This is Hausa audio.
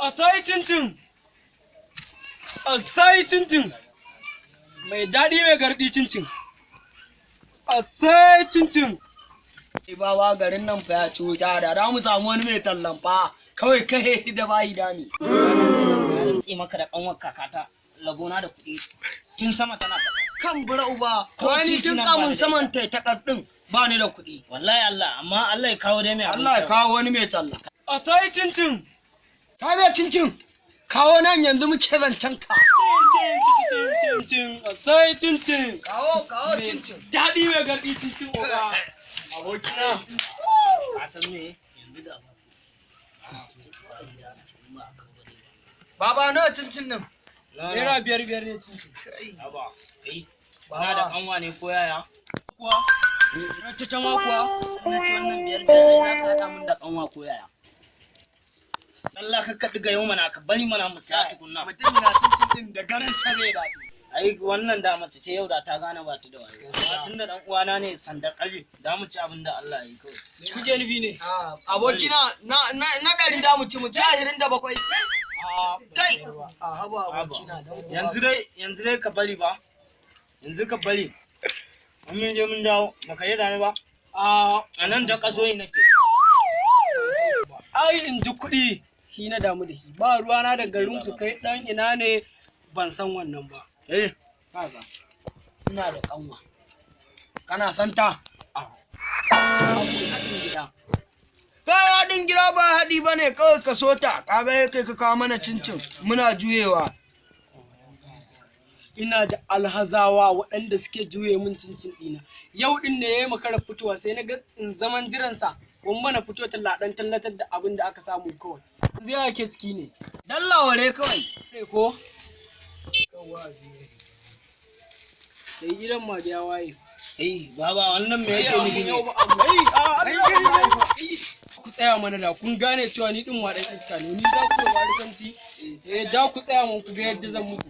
A sai cincin, a sai cincin, mai daɗi mai garɗi cincin, a sai cincin. Bawa garin nan fa ya ci wuta da da mu samu wani mai tallan fa kawai kai da bayi dami. Na rantse maka da kanwar kakata labona da kuɗi tun sama tana ta. Kan bura uba, Ko ko ni titi tun nan kamun ba ni da saman tai ta kas din ba ni da kuɗi. Wallahi Allah, amma Allah ya kawo dai mai abin Allah ya sayarwa. kawo wani mai talla. A sai cincin. Ka bai cincin, kawo nan yanzu muke zancen ka. Cincin, cincin, cincin, a sai cincin. Kawo kawo cincin. Daɗi mai garɗi cincin oga. Abokina. Ka san me yanzu da Baba, nawa cincin nan? Naira 5 5 ne cincin. Aba, kai. Na da kanwa ne ko yaya? Kuwa? Ta ma kuwa? Na ci wannan 5 5 ai za ka haɗa min da kanwa ko yaya? Allah ka kaɗi ga yau mana ka bari mana mu siya tukunna. Mutum yana cincin din da garin sa zai daɗi. Ai wannan da mace ce yau da ta gane ba ta da wayo. Amma tun da ɗan uwana ne sandar ƙarfi za mu ci abin da Allah ya yi kawai. Me kuke nufi ne? Abokina na na na 100 da mu ci 27. A Kai! A haba Haba. abokina. Yanzu dai ka bari ba. Yanzu ka bari. In mun je mun dawo baka yi da ni ba. A. A nan da kasoyi nake. Ai in ji kuɗi shi na damu da shi, ba ruwana da garin ku, kai ɗan ina ne, ban san wannan ba. Eh, Kaga. Ina da kanwa. Kana son ta? Haɗin gida. Kai, haɗin gida ba haɗi ba ne, kawai ka so ta, kaga kai ka kawo mana cincin muna juyewa. Ina da alhazawa waɗanda suke juye min cincin ɗina. Yau ɗin ne ya yi makarar fitowa, sai na ga in zaman jiransa kun mana fito talla ɗan tallatar da abin da aka samu kawai. Yanzu ya ke ciki ne. Dallaware kawai. Sai ko? Da gidan ma da ya waye. Eh, baba, wannan me yake nufi ne? Ku tsaya mana da kun gane cewa ni din wadan iska ne, ni za ku yi barikanci, eh, da ku tsaya mun ku ga yadda zan muku.